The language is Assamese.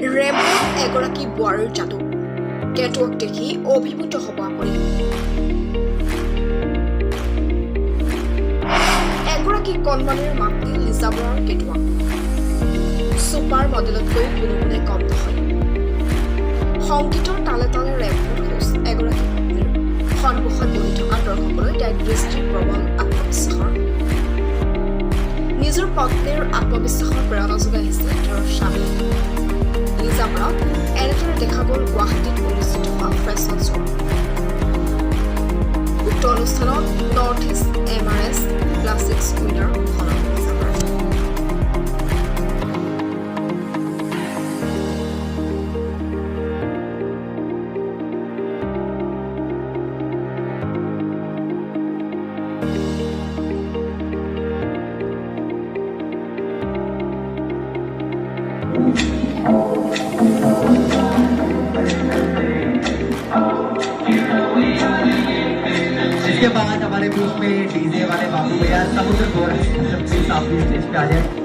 ৰেম্পত এগৰাকী বোৱাৰীৰ যাদু। কেটৱাক দেখি অভিভূত হ'ব আপুনি। এগৰাকী কণমানিৰ মাতৃ লিজা বৰাৰ কেটৱাক ছুপাৰ মডেলতকৈ কোনো গুণে কম নহয়। সংগীতৰ তালে তালে ৰেম্পত খোজ এগৰাকী পত্নীৰ। সন্মুখত বহি থকা দৰ্শকলৈ তাইৰ দৃষ্টি প্ৰবল আত্মবিশ্বাসৰ। নিজৰ পত্নীৰ আত্মবিশ্বাসৰ প্ৰেৰণা যোগাই আহিছে তেওঁৰ স্বামী। লিজা বৰাক এনেদৰে দেখা গ'ল গুৱাহাটীত অনুষ্ঠিত হোৱা ফেশ্বন শ্ব'ত। উক্ত অনুষ্ঠানত নৰ্থ ইষ্ট এমআৰএছ ক্লাছিক্স উইনাৰ ঘোষণা লিজা বৰা। इसके बाद हमारे बीच में डीजे वाले बाबू भैया समुद्र बोरा, प्लीज आप भी स्टेज पे आ जाए।